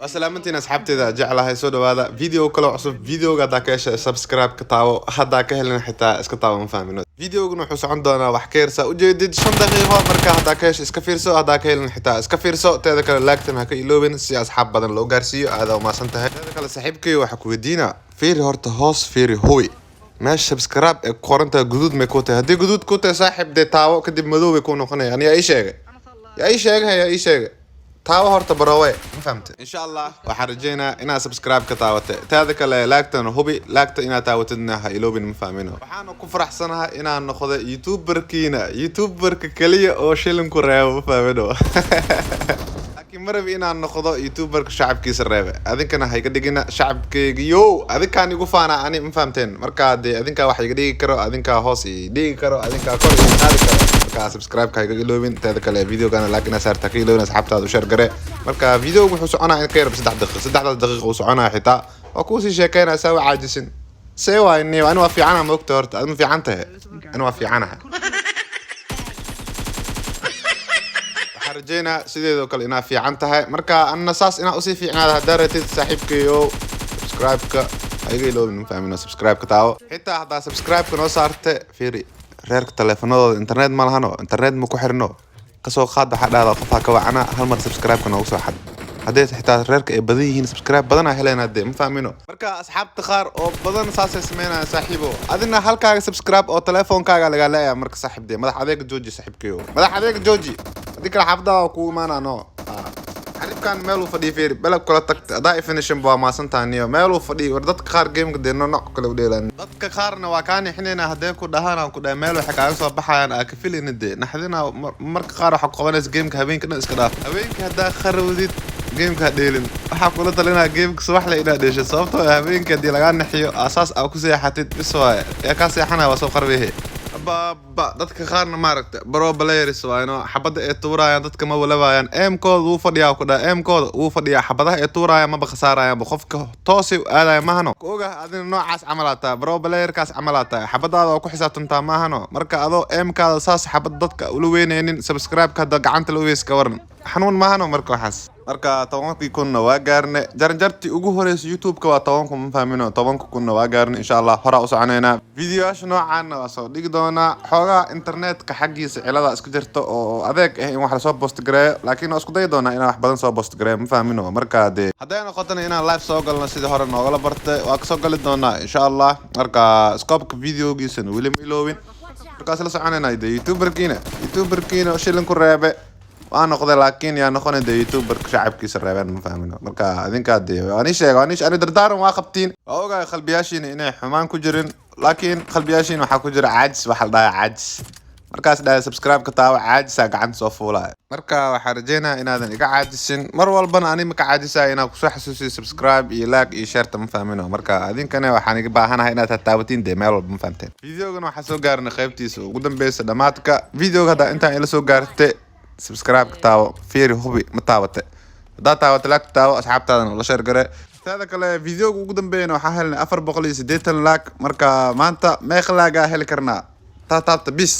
Waa salaamantiin asxaabteeda jeclahay. Soo dhawaada video kale cusub. Videoga haddaa ka hesha, subscribe ka taawo. Haddaa ka helin, xitaa iska taawo, ma fahmino. Videogan wuxuu socon doonaa wax ka yarsaa ujeedid 5 daqiiqo. Marka haddaa ka hesha, iska fiirso. Haddaa ka helin, xitaa iska fiirso. Teeda kale, like-tan ha ka iloobin si asxaab badan loo gaarsiiyo. Aadaa umaasan tahay. Teeda kale, saaxiibkay, waxaa ku weydiinaa, fiiri horta hoos, fiiri, hubi meesha subscribe ee ku qorantahay guduud may ku tahay. Haddii guduud ku tahay, saaxiib, dee taawo. Kadib madow bay ku noqonaya. Ani yaa ii sheegay, yaa ii sheegay, yaa ii sheegay. Taawo horta, barowe, ma fahamte? Insha Allah waxaan rajeynaa inaad subscribe ka taawate. Taada kale, like-tan hubi, like-ta inaad taawatidna ha iloobin, ma fahmino. Waxaana ku faraxsanahay inaan noqdo youtuberkiina, youtuberka kaliya oo shilinku reebo, ma fahmino. Laakiin ma rabi inaan noqdo youtuberka shacabkiisa reebe. Adinkana ha iga dhigina shacabkeygiyo, adinkaan igu faana ani, ma fahamteen? Marka dee adinkaa wax iga dhigi karo, adinkaa hoos i dhigi karo, adinkaa kor i qaadi karo. Marka subscribe-ka ha iga iloobin. Teeda kale, videogana like inaa saarta ka iloobin, asxaabtaada u share gare. Marka videoga wuxuu soconaa in ka yar 3 daqiiq. 3daas daqiiq uu soconaa xitaa waa kuusii sheekeynaa. Saa u caajisin see waay niyo? Ani waa fiicana, ma ogta? Horta adi ma fiican tahay? Ani waa fiicanaha. Waxaan rajeynaa sideedoo kale inaa fiican tahay. Marka anna saas inaa usii fiicnaada haddaa ratid, saaxiibkayo, subscribe-ka ha iga iloobin, ma fahmino? Subscribe-ka taawo. Xitaa haddaa subscribe-ka noo saarte, fiiri, reerka taleefanadooda internet ma lahano, internet ma ku xirno. Kasoo qaad, waxaa dhahdaa qof ha ka wacana, hal mar subscribe-ka noogu soo xad. Haddii xitaa reerka ay badan yihiin, subscribe badan aa heleynaa dee, ma fahmino? Marka asxaabta qaar oo badan saasay sameynayaan, saaxiibo. Adina halkaaga subscribe oo telefoonkaaga lagaa leeyahay. Marka saaxiib, dee madax adeega jooji, saaxiibkayo, madax adeega jooji. Haddii kale xaafadaha waa kugu imaanaa. No xaribkan meel uu fadhiyo, fiiri, beleb kula tagta. Haddaa ifinishin waa maasantahay niyo. Meel uu fadhiyo. War dadka qaar gameka dee nooc kale u dheelaan. Dadka qaarna waa kaa nixinayna haddee ku dhahaan, aan ku dhahay meel waxay kaaga soo baxayaan aa ka filayna dee naxdina. Marka qaar waxaa ku qabanaysa gameka habeenka dhan iska dhaaf. Habeenka haddaa kharawdid, gameka ha dheelin. Waxaa kula talinaa gameka subaxle inaad dheesho, sababtoo ah habeenka haddii lagaa naxiyo, asaas aa ku seexatid bis waaye, yaa kaa seexanaya, waa soo qarbehe baba. Dadka qaarna, maaragta, pro players waayno. Xabadda ay tuurayaan dadka ma walabayaan. Aimkooda wuu fadhiyaa, ku dhaha, aimkooda wuu fadhiyaa. Xabadaha ay tuurayaan maba khasaarayaanba, qofka toosay u aadaya mahano. Ku ogah adina noocaas camalaa tahay, pro playerkaas camalaa tahay. Xabadaada waa ku xisaabtantaa maahano. Marka adoo aimkaada saas xabad dadka ula weynaynin, subscribe-ka hadda gacanta la uweys, ka waran? Xanuun maahano? Marka waxaas, marka 10-kii kunna waa gaarne. Jaranjartii ugu horeysa YouTube-ka waa 10,000, ma fahmino? 10-ka kunna waa gaarne, insha Allah horaa u soconeynaa. Videoyaasha noocaana waa soo dhigi doonaa. Xoogaha internetka xaggiisa cilada iska jirta oo adeeg ah in wax lasoo post gareeyo, laakiin waa isku dayi doonaa inaan wax badan soo post gareeyo, ma fahmino? Marka dee hadday noqotona inaan live soo galno sidii hore noogala bartay, waa kasoo gali doonaa insha Allah. Marka scopeka videogiisana weli ma iloobin. Markaas la soconayna dee youtuberkiina, youtuberkiina shilin ku reebe waa noqday, laakiin yaa noqonay dee youtuberka shacabkiisa reebeen, ma fahmino? Marka adinkaa dee waan ii sheega, waan ii ani dardaaran waa qabtiin. Waa ogahay qalbiyaashiina inay xumaan ku jirin, laakiin qalbiyaashiina waxaa ku jira caajis. Waxa la dhahaa caajis. Markaas dhahay subscribe-ka taawa, caajisaa gacanta soo fuulaya. Marka waxaan rajeynaya inaadan iga caajisin. Mar walbana ani ma ka caajisaya inaan kusoo xasuusiyo subscribe iyo like iyo shareta, ma fahmino? Marka adinkana waxaan iga baahanahay inaad tataabatiin dee meel walba, ma fahamteen? Videogan waxaa soo gaarnay qaybtiisa ugu dambeysa, dhamaadka videoga. Haddaa intaan ila soo gaarte, subscribe-ka taawo, fiiri, hubi ma taawate. Haddaa taawate, like taawo, asxaabtaadana ula share gare. Teeda kale, videoga ugu dambeeyana waxaa helnay 480 like. Marka maanta meeqa like-aa heli karnaa? Taataabta bis.